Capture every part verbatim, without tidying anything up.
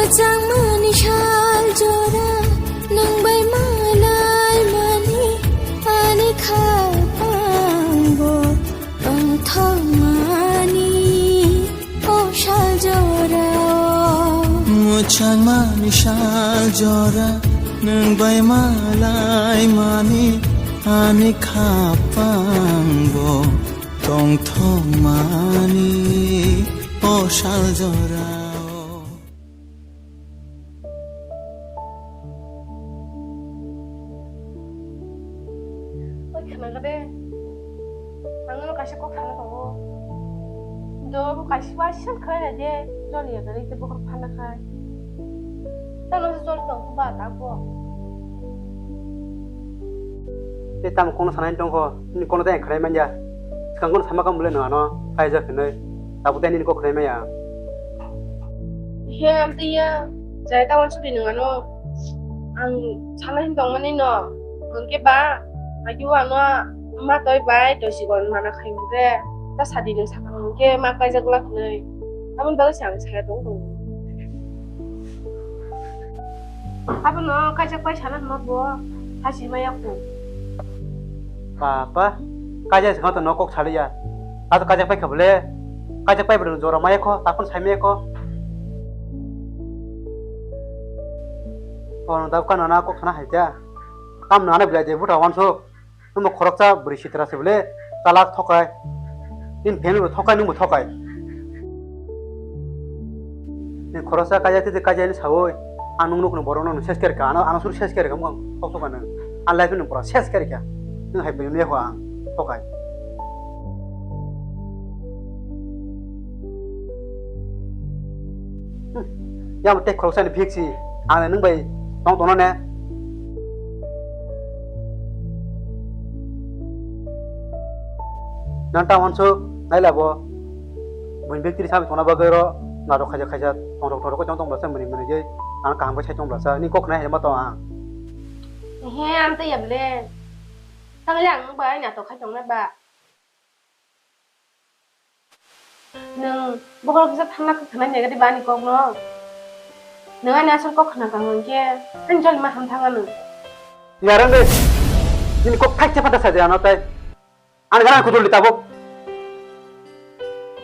Changmani sal jora, nwng bai malai mani, ani khapang bo tongthokmani, o sal jora o. Mwchangmani sal jora, nwng bai malai mani, ani khapang bo tongthokmani, o sal jora o. Oi, khna kade. Ang nono kaisa kok sana tongo. Do bo kaisa waisa khlai na de. Jol ya gari te bokhor phana khai. Tamo se jol tong ba ta bo. Te tamo kono sanai tongkho. Ni kono dai khlai manya. Swkang kono sama kam bole no ano. Phai jak hinoi. Tabuk tei nini kok khwnai maya. He, amtwi ya, jai ta wansukdi nwng ano. Ang sana hin tongmani no. Hwnkhe ba, agi o ano ma toi bai, toi sikon mana khai hwnkhe, ta sadi nwng sakha hwnkhe ma kaijak glak hinwi. Aboni bagwi se ang saya tong tong. Abono kaijak pai sana hwnma bo, hasi maya kho. Papa, kaijak se to no kok saliya. Ado kaijak pai kha bole. Kaijak pai bole jora maya kho, takon sai maya kho. Ono dab kano na kok sana hai ta. Kam nana bilai de buta wanso. Nomo khoroksa bwrwi sitra se bole. Talak thokai. Nini family bo thokai, nwngbo thokai. Nini khoroksa kaijak tei kaijak ni sawi. Ang nung nukno borok no ses kerka. Ano, ano suru ses kerka mung kok thoka nang. Ang life ni pura ses kerka. Nwng hai bai nuya kho ang thokai. Hmm. Yang tei khoroksa ni phiksi. Ang le nwng bai tong tono ne. Nang ta wansu nai labo. Buin bek tiri sabi tona bagwi ro. Narok khaja khaja tong rok tong rok tong tong blasa mani mani je. Ang kaham khe sai tong blasa. Ni kok nai hai ma tong ang. He, ang tei yam le. Tang le ang nwng bai na to khai tong na ba. Nwng bokhorok kisa thangna kwkhwrang nai gadi bani kokno. Nwng ani asol kok khna kang hwnkhe ani joli ma ham thanga nwng. Yarang de. Nini kok thak chepha da sajaya no tai. Ani gana kudul di tabuk.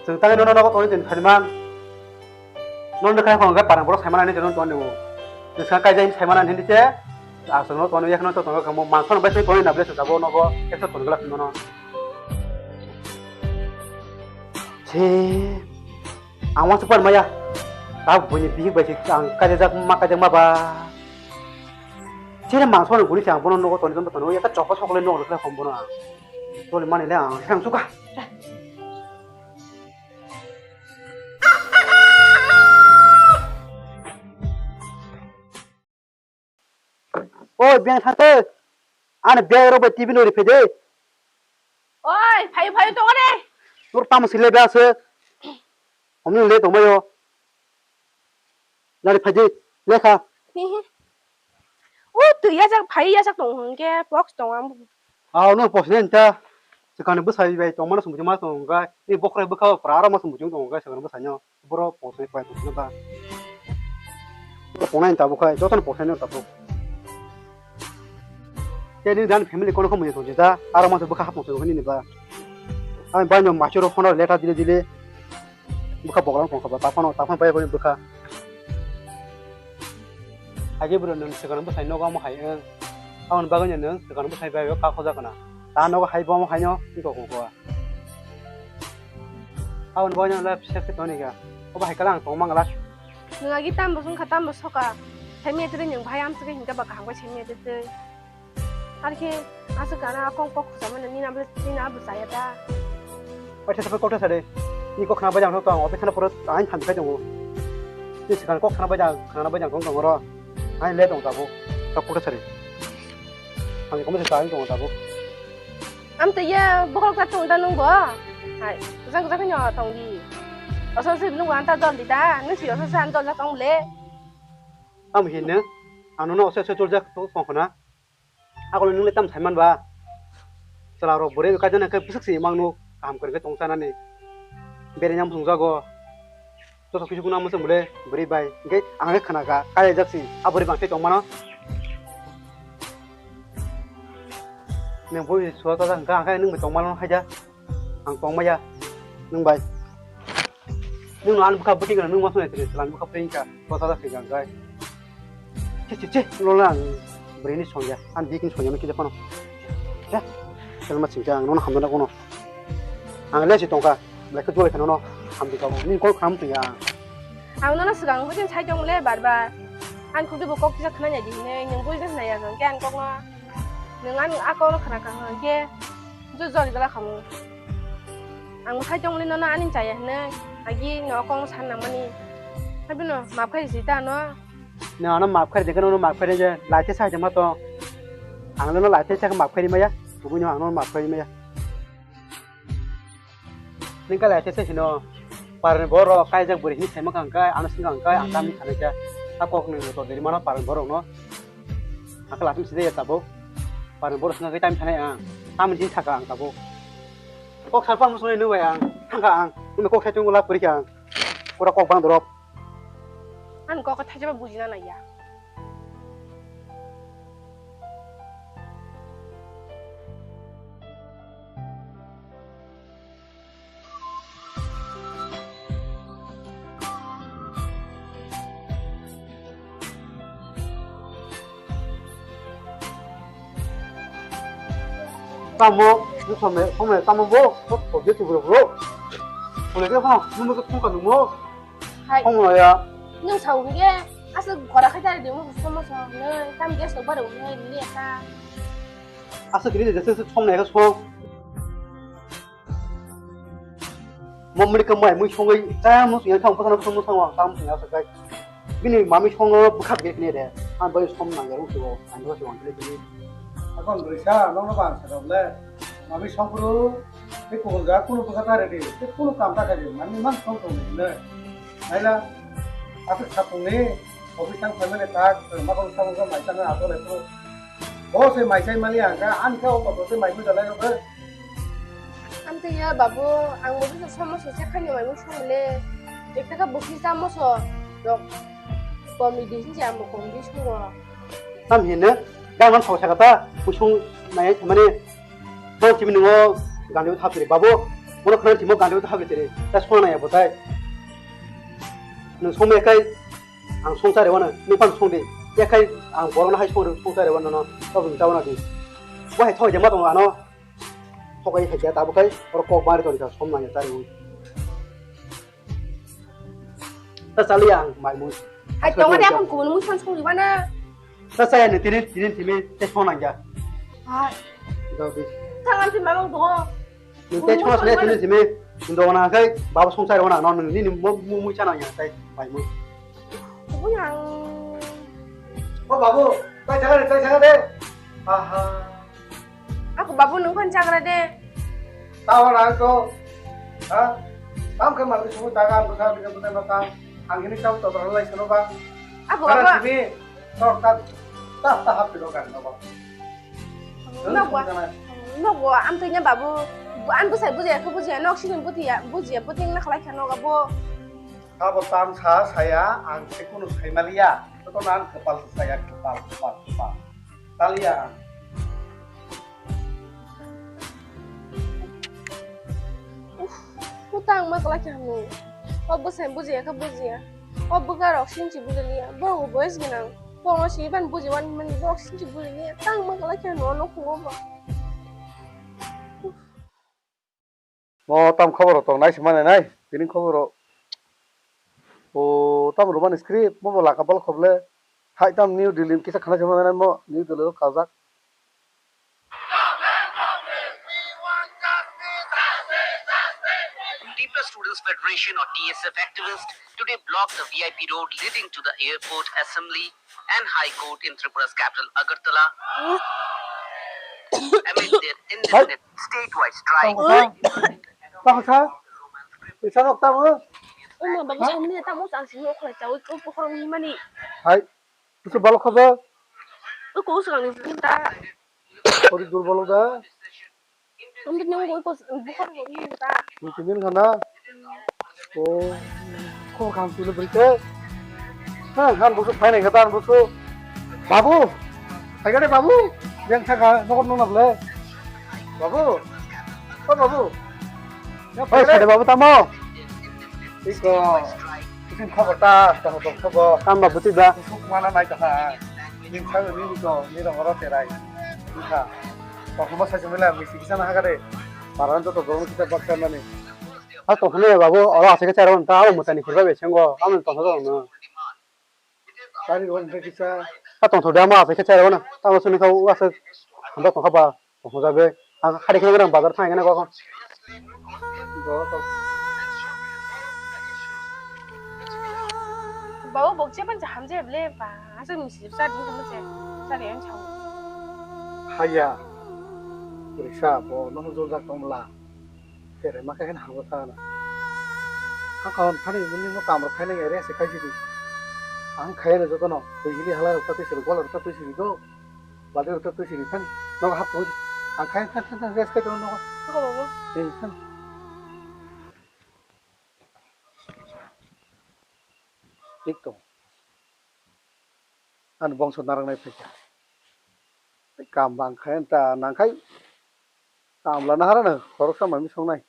Chwng tangwi nono nogo tongwi tongwi phaiman. Nono khe khong khe parang borok saiman ani jono tongni o. Nwng sa kaijak saiman ani hindi che. Aswk no tongwi yakno to tongo kamo mangso no bai tongwi na ble chwng tabuk nogo. Ekso tongwi glak nono. Se, ang wansuk pan maya. Ta buini bihik bai se ang kaijak ma kaijak ma ba. Sere mangso no guri se ang bono nogo toni toni toni eka chokol sokol nogo khlai khom bono ang. Toni mani le ang sang suka. Oi, beng thangte. Ani beng rok bai T V no ri phai de. Oi, phai, phai, tongo de. Nor tamo sile beng se. Omni le tongbayo. Nari phai de. Lekha. O, twi yajak, phai yajak tong hwnkhe, box tong ang. Ah, no box ne ta. Sekani bwsai bai tongmano sumui ma tong ga. Ni bokrai bwkha pra aro ma sumui tong ga sekani bwsai no. Boro pothai pai pothai ba. Ponai tabuk khai, jotono pothai no tabuk. Tei nini dan family kono khamui tong jeta, aro ma bwkha hapung tong nini ba. Ani bai no machoro phone letter dile dile. Bwkha boklang tong kha ba, taphano, taphano bai bai bwkha. Age bro nwng swkang bwsai nogo amo hai wng. Aboni bagwi no nwng swkang bwsai bai ka khoja kana. Ta nogo hai bo amo hai no twi kok kok. Aboni bagwi no life safe khe tongni kha. Obo hai kala ang tong mangla. Nwng agi tambo wngkha tambo soka. Saimya twi nwng bahai amsugwi hinkhe ba kaham khe saimya twi. Arkhe aswk gana akong kok khujamano nini abo nini abo chaya ta. Paitha sapai kokta sade. Ni kok khna bajang tong office khana pura ain than khai tongo. Ni swkang kok khna bajang khna bajang tong tong ro. Ain le tong tabo. Kok kokta sade. Ang komo sa ain tong tabo. Am to ya bokhol ka tong da nung bo. Hai, jang jang nyo tong di. Oso se nung anta dol di da. Nung si oso se an dol da tong le. Am hin ne. Ano no oso se dol jak tong khna. Akolni nwngle tamo saiman ba? Chwla rok bwrwi kaijana khe bwswk se mangno kaham kwrwng khe tong chanani. Bere nyam thwngjago. Joto kisu kuna masa mule bwrwi bai. Hwnkhe ang khe khna kha, kaya jak si, a bwrwi bang tei tong mano. Nwng bui suwa ta jak hwnkha, ang khe nwng bai tong mano hai ja. Ang tong maya, nwng bai. Nwng no ani bwkha bwtwi gana, nwng ma swnai tini, chwla ani bwkha bwtwi wngkha, suwa ta jak si ang khe. Che, che, che, lo lang bwrwini songya, ang bikini songya, kisa phano. Ya, selma singkha, ang nono hamdana kono. Ang le si tongkha, belai khe jolai kha nono hamdi kha, nini call kham tongya. Ang nono swkang hojin sai tong le bar bar. Ang khukdi bo kok kisa khna nya di hinwi, nwng bui de khna ya, hwnkhe ang kokno, nwng ang a kokno khna kha, hwnkhe jo joli gala khamu. Ang bo sai tong le nono ani chaya hinwi, agi no kokno san nang mani. Haibino map khai si ta no. Nwng ano map khai de, nono map khai de, lai te sai de ma to. Ang nono lai te sai map khai maya, kubui no ang nono map khai maya. Nini kala khe se hino, parni borok kaijak bwrwi hini saima kha hwnkhe, ano swngkha hwnkhe, ang tamni sanai kha. A kokni motor deri mano parni borokno. Hakhe latum side ya tabuk. Parni borok swngkha khe tamni sanai ang. Tamni sini saka ang tabuk. Kok salphang musungnai nung bai ang. Thangkha ang. Nini kok sai tungula pori kha ang. Pura kok bang dorop. Ani kok thaijaba bujina naiya. Tamo, nusome, some, tamo bo, object bro, bro. Boleh dia, ha, nunggu tu kan nunggu. Hai. Kamu ya. Nung sao hingga, asal gora kerja di rumah, semua semua, nung, tam dia sobar, nung, ini ya, ta. Asal gini, dia sih, some, ya, some. Mo mri ka mai mui songwi ta mo song yang thang pasana pasana mo song ta mo song ya sakai. Bini mami song no bwkha ge kene de. Ang bai som nang ya usu ang bai song kene kene. Akon brisa nong no bang sa le. Mami song kuru te ko ga kunu bwkha ta re de. Te kunu kam ta ka de. Mami man song song ne. Naila asuk sapung ni office tang family tak ma ko sa mo mai ta na ato le ko. Bo se mai sai mali ang ka, ani ka o kotor se mai mui dalai rok. Amtwi ya babu, ang bo bisa somo sose khaini mai mui song le. Ekta ka busi ta moso rok. Komedi hinji ang bo komedi songo. Tam hinne, dang man song sakata, busung mai mane. Dang chimi nungo gandi thapri babu. Bono khana chimo gandi thapri tiri. Ta sona ya botai. Nung song me kai Ang songchare wano, nung phano songdi. Yakhai ang borokno hai songri songchare wano no, toboni ta wano di. Bo hai thok jema tongo ano. Thokai hai ja tabuk kai, oro kok bari toni ka som nang chari wi. Ta chali ang mai mui. Hai tongo de akon kubun mui san songri bana. Ta chaya ni tini tini timi te song nang ja. Hai. Gabi. Tangan ti mamang tongo. Nung tei chhona sene tini simi nung dogana khai babo songchai rona no nung nini mo mo mui chana ya tai bai mui. Buyang. O babu, tai jaga de, tai jaga de. Aha. Ako babu nung kon jaga de. Tawa na to. Ha? Tam ke mar subu taga ang sa bida bida no ta. Ang ini tau to berlai seno ba. Ako babu. Simi tok ta ta ta hap piro kan no ba. Nokwa, nokwa, amtwino babu, ang bwsai bujiya khe bujiya, nok sini bujiya, bujiya, buting na khlai kha nogo bo. Abo tam sa saya, ang se kunu sai maliya. Joto nan kwpal saya, kwpal, kwpal, kwpal. Taliya ang. Uff, kutang ma khlai kha mo. O bwsai bujiya khe bujiya. O bwkha rok sinchi bujiliya. Bo boys gwnang. Bono si ban buji wan mani bok sinchi bujiliya. Tang ma khlai kha no no khungo bo. Mo tam khobor tong nai se mane nai. Tini khobor o tam romani script mo bo laka bal khoble. Hai tam New Delhi kisa khana se mane nai mo New Delhi o kajak. Tipra Students Federation or T S F activists today blocked the V I P road leading to the airport assembly and High Court in Tripura's capital Agartala amid their indefinite statewide strike. Tamo sa? Tamo sa? Isa nok tamo? Uma bang sa mani tamo sa ang sini okra chawi ko pokhorong himani. Hai. Bisa balok khaja? Ko ko sa ni ta. Ori dur balok da. Tumbi nung goi ko bukhor goi ta. Ni timin khana. Oh, kok ham tuli beri te. Hah, han busu phai nai kata han busu. Babu, phai kade babu. Yang saka nokot nuna bole. Babu, oh babu. Yang phai kade babu tamo. Iko, kusin khobor ta, tamo tong khobor. Tam babu twi ba. Kusuk mana nai kata. Yang saka ni iko, ni rong oro terai. Ika, tong khobor sai sumila misi kisa na hakade. Paran joto dorong kita baksa nani. Ha tongthoknai babu, oro asai khe chairman ta abo mwtani khurba bai sengo, amo tongthok tongno. Tari rok wngkha kisa. Ha tongthok de amo asai khe chairman, tamo sini kha o asai hamjak tongkha ba, tongthok jagwi. Ang hari khe nang bazar thang khe nang kok. Babu, bokche ban jaham je ble ba, asai misi sa din kamu je, sa de yang chau. Haya, risa bo nono jojak tongla. Tere ma khe hangbo thana. Ang kawan thani bini no kam rok khaina ere se khai sidi. Ang khaina joto no twi hili hala rok ta twi sidi, gola rok ta twi sidi do. Bali rok ta twi sidi thani. No hap twi. Ang khai thani thani rest khai no. Ako babu. Ei thani. Tik to. Ani bongso narang nai phaikha. Kam bang khai ta nang khai. Kamla naharano khoroksa mami songnai.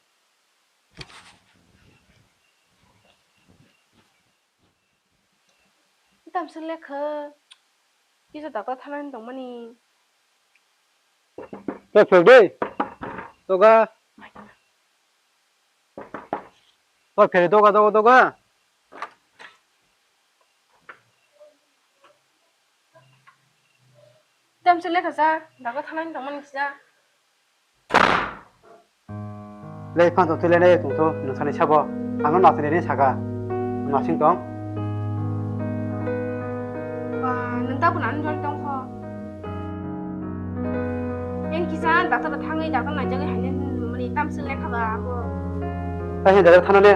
Tamsa lekha. Kisa dakta thanani tongmani. Tok tok de. Toga. Tok pheri toga toga toga. Tamsa lekha sa, dakta thanani tongmani kisa. Le phan to tile ne tong to nang sani sabo. Ano nasini ni saka. Nasing tong. Ba, nang ta pun ano jol tong kho. Yang kisa dakta ba thangai dakta nai jagai haile mani tamsa lekha ba ako. Tanya dakta thana ne.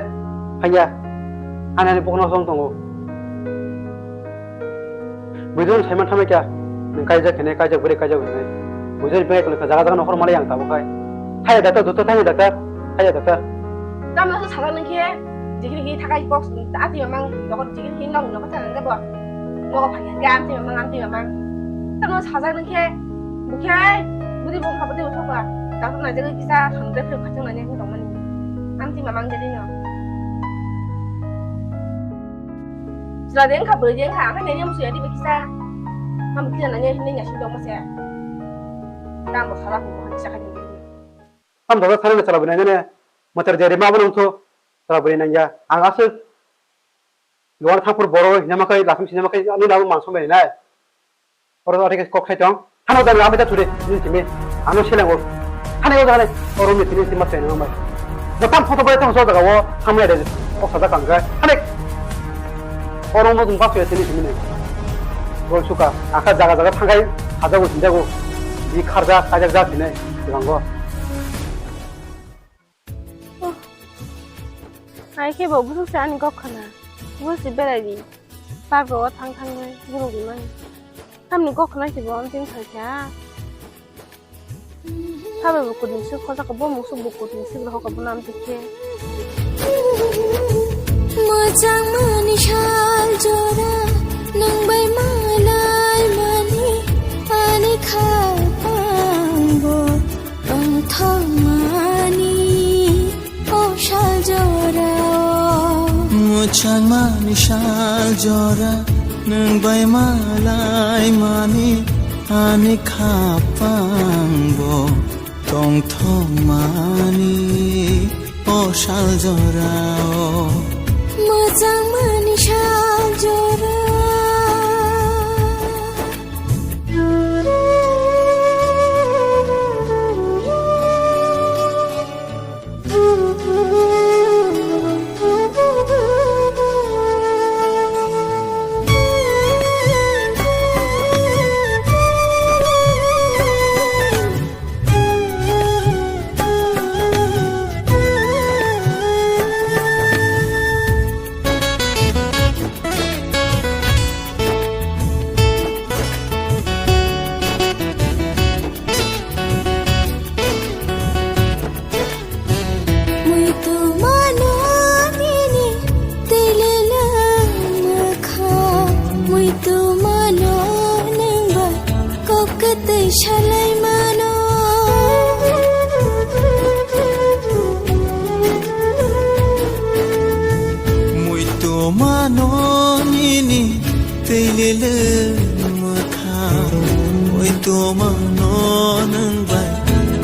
Hanya. Ana ni pokno song tongo. Buijon saiman thamai kya, nwng kaijak hene, kaijak bwrwi kaijak hene. Buijon beng eklo jaga jaga nokhor malai ang tabuk hai. Thaya daktar, doktor thaya daktar, thaya daktar. Tamo se sajak nang khe, jigiri hi thakai kok, ati mamang, dokot jigiri hi nong, nokot thang nang bo. Nokot phang khe, am ti mamang, am ti mamang. Tamo sajak nang khe, bukhe, budi bung kha budi uthok ba. Daktar nai jagwi kisa, thang de phir khachang nani ang tongmani. Am ti mamang jadi no. Chwla de wngkha, bwrwi de wngkha, ang khe nini musuya dibe kisa. Ang kisa nanya hinwi nya sui tongma se. Tamo sala humo kisa kha dibe. Tamo sala nanya chwla bwrwi nanya ne. Motor jari ma bono wngkho. Chwla bwrwi nanya. Ang aswk. Luar thangphur boro hinama kai, lakham sinama kai, ani nabo mansong bai nai. Oro oro kok khai tong. Thano da ami da thure. Ni timi. Ano selengo. Thane o jagale. Oro ni timi timi sai no mai. Da tam photo bai tong so jaga o. Thamle de. O sada kang ga. Thane. Oro mo dum pa se timi timi ne. Gol suka. Aka jaga jaga thangai. Hajago sinjago. Bi kharja kajak ja tine. Rango. Oh. Ai khe bo busuk se ani kok khna. Busuk se berai di. Park o thang thang bai guruk rimani. Tamni kok khna se bo amtwing khai kha. Sabai bo kudin se khosa kha bo musuk bo kudin se hokha bo nam tikhe. Mwchangmani sal jora nwng bai malai mani ani khaphang bo tongthokmani o sal jorao. Mwchangmani sal jora nwng bai malai mani ani khaphang bo tongthokmani o sal jorao. Mwchangmani sal jora. Salai mano. Muitu mano nini teilele mwthang. Muitu mano nwng bai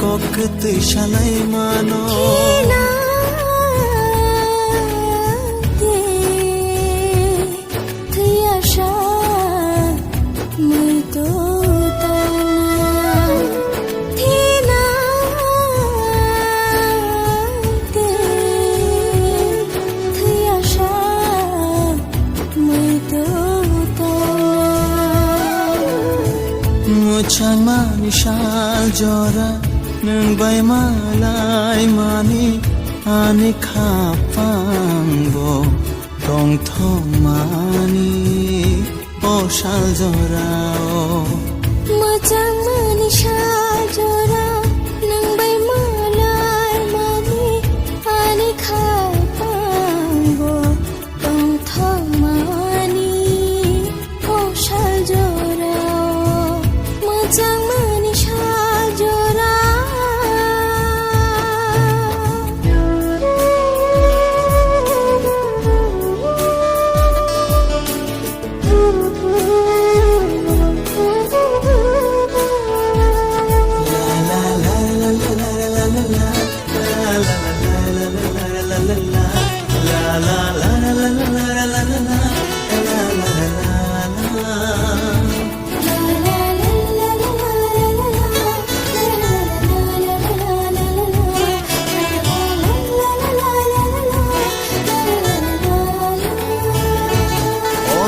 kok kwtwi salai mano. Thina de. Thwiya sa muitu tongna thina de thwiya sa muitu tongna. Mwchangmani sal jora nwng bai malai mani ani khapang bo. Tongthokmani o sal jorao. Mwchangmani sal jora, nwng bai malai mani ani khapango. Tongthokmani o sal jorao, mwchangmani sal jora.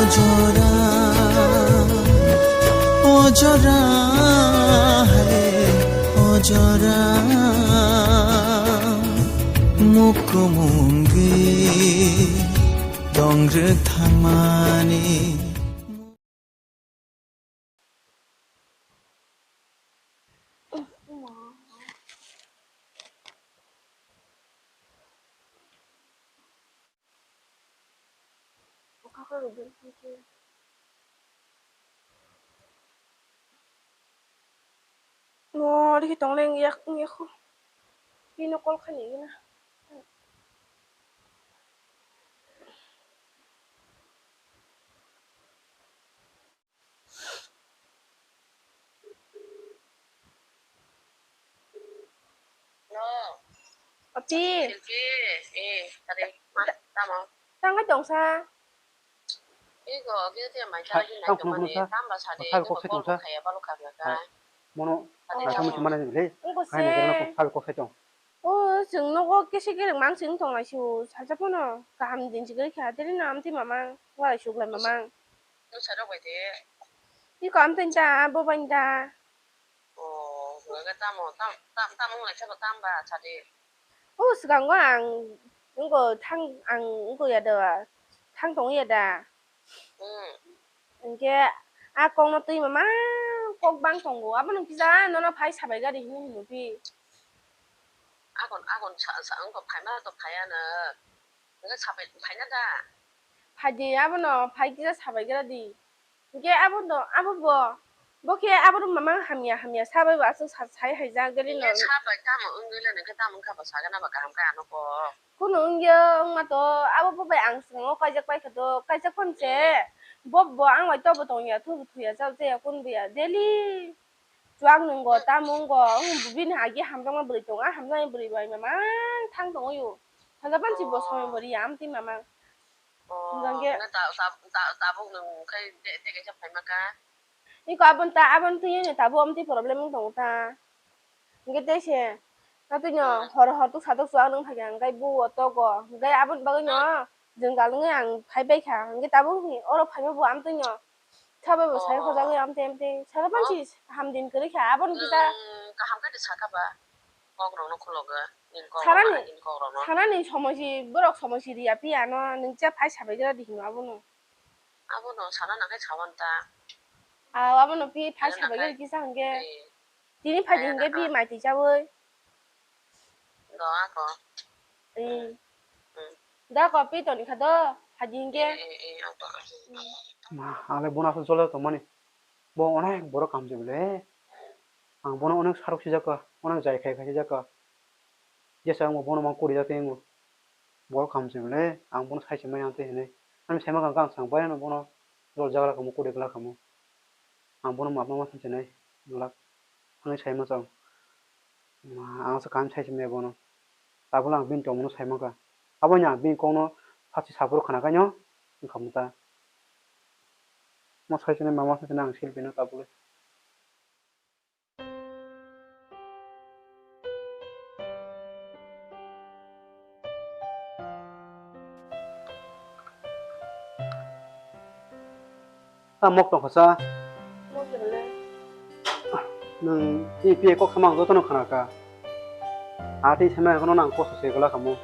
Ojora, ojora, hai, ojora. Mukumungwi dongre thangmani. No, dikhe tong leng yak, yak. Pino call khani gina. No. Ati. Silpi, eh, tadi, ma, tamo. Tangkai tongsa. Ego, ego, te mai Hai, tadi nai tang tong khulum mani, khulum sa. Tamba sadi, Hai, ego kok se call tongsa. Kaya balu kap ya Hai. Kai. Mono, Ati nai tamo. Tamo se mana ni le. Ego Hai, nai se. Kok, hai, kok se tong. O, chwng nogo kese kereng mang chwng tong lai si o, salsa phano kaham din si gari kha, teri no amtwi mamang, walai suk lai mamang. Nung sa rok bai de. Iko amtwi ta, bo bai ta. O, hwnkhe tamo, tam, tam, tamo wng lai sabo tam ba, sadi. O, swkango ang, wngko thang, ang wngko ya da, thang tongo ya da. Hmm. Hwnkhe a kokno twi mamang kok bang tongo, abono kisa nono phai sabai gari hinwi hino phi. Akon, akon sa, sa, wngkha phaima to phaiya na. Wngkha sabai phaina da? Phaidi, abono phai kisa sabai gra di. Hwnkhe abono, abo bo, bo khe abono mamang hamya, hamya sabai bo aswk sa, sai haijak, deli no. Sabai tamo wngwi le, nokhe tamo wngkha bo sagana ba kaham khe ano ko. Kunu wngya wngma to, abo bo bai ang swkango kaijak paikha to, kaijak phano se. Bo, bo ang bai tobo tongya, thubu thuya, chao chaya, kun buya, daily chuak nungo, ta mungo, wng bini agi hamjakma bwrwi tongo, a hamjakma bwrwi bai mamang thang tongo yo. Thangka panchi bo somoi bo riya, amtwi mamang. Hwnkhe ta, ta, ta, tabuk nwng khai de, de kaisa phaima kha. Iko abon ta, abon twi ni tabuk amtwi problem wng tongo ta. Hwnkhe tei se, tatwi no hor hor tuk satok chuak nung phaikha, hwnkhe bu o togo, hwnkhe aboni bagwi no jwngjal wngwi ang phai baikha, hwnkhe tabuk ni oro phaima bo amtwi no sabai bo sai hojagwi amtwi amtwi salo panchi ham din kwrwi kha, aboni kisa kaham khe sakha ba kok rok no khulogwi nini kok rok Sarani, nini kok rok no. Sarani somoi si, borok somoi si riya phiya no, nwng cha phai sabai gra di hino abono. Abono sana nang khe sawan ta. Aw, abono phi phai sabai gra kisa hwnkhe. Tini phaidi hwnkhe phi mai twi chawi. Do ako. Hmm. Da ko phi toni kha do phaidi hwnkhe. Ma, ale bona so jole to mani. Bo onek borok kam je bole. Ang bono onek sarok sijak kha, onek jai khai khai sijak kha. Jesa wngbo bono mang kuri jak tei wngo. Bol kaham se bwle, ang bono sai se manya tei hinwi. Ani sai ma kha ang sang bai ano bono jol jagra kamo kuri gla kamo. Ang bono mapna ma sanse nai glak. Ani sai ma chang. Ma, ang sa kaham sai se manya bono. Tabuk ang bini tongmano sai ma kha. Abo ni ang bini kokno sachi saphuru khna khaino wngkha mota. Mo sai se nai mama sanse nai ang silpino tabuk le. Ta mok tong kha sa. Mok tong le. Nwng ni piye kok samang joto no khna kha. Ati sema kono nang kosto se gala kamo.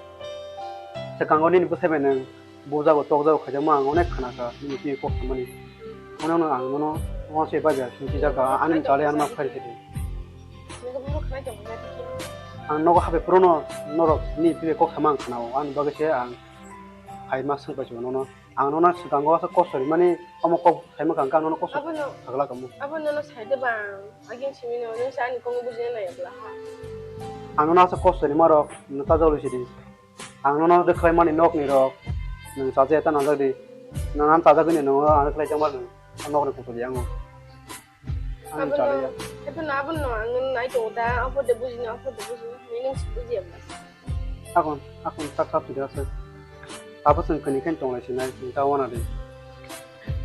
Sekango nini bwsai bai nwng bujago tokjago khaijakma ang onek khna kha nini twi kok samani. Ono no ang nono wanse bai bai singsi jaka ani chale anma phari khedi. Ang nogo hape purono norok ni twi kok sama ang khna o ani bagwi se ang hai ma swng pai nono. Ang nono swkango asa kosto rimani omo kok saima kha ang nono kosto Abono, sagla kamo. Abono no sai de bang. Agin simi no, nung sa ani kok bujina na yabla ha. Ang nono asa kosto rima rok no ta jalo sidi. Ang nono rwkhlai mani nok ni rok. Nung chaja eta na jadi. Nang an chaja gini nung ang rwkhlai jang mar nung. Nok ni kutu yang. Ang chale ya. Abo no, abo no, ang nai to da, abo de bujina, abo de bujina. Nung si buji yabla. Akon, akon tak kap sida se. Abo sing kani kan tong lai sinai, sing ta wana de.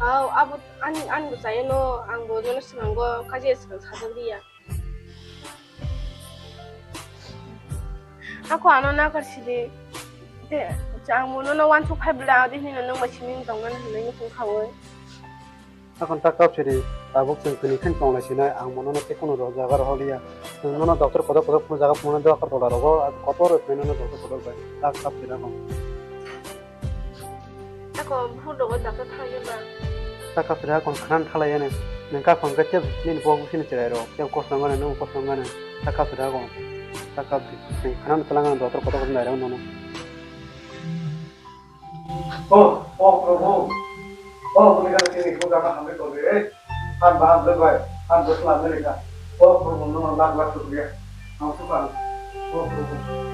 Aw, abo an, an bo saya no, ang bo nono sinango, kaje sikang sajak dia. Ako ano nakar sidi. Te, ang bo nono wansuk phai bla, adi hino nung ba sini tong nani hinai nukung khawi. Akon ta kap sidi, tabuk sing kani kan tong lai sinai, ang bo nono te kono ro jaga ro holiya. Nung nono doctor kodok kodok phunu jaga phunu do akar tola rogo, kotor ro phunu nono doctor kodok bai. Ta kap sidi akon. Ako buphur rogo doctor thangya ba. Ta kap sidi akon khanan thalai yani. Nung kap phang kete nini bo sini cherai ro. Yang kosong gane, nung kosong gane. Ta kap sidi akon. Ta kap sidi. Khanan thalang doctor kodok kodok nai ro nono. Oh, oh, Prabhu. Oh, Prabhu, kini ko jaga hamle ko de. Han ba hamle bai. Han bus la hamle ka. Oh, Prabhu, no lakh lakh shukriya. Ham sukha. Oh, Prabhu.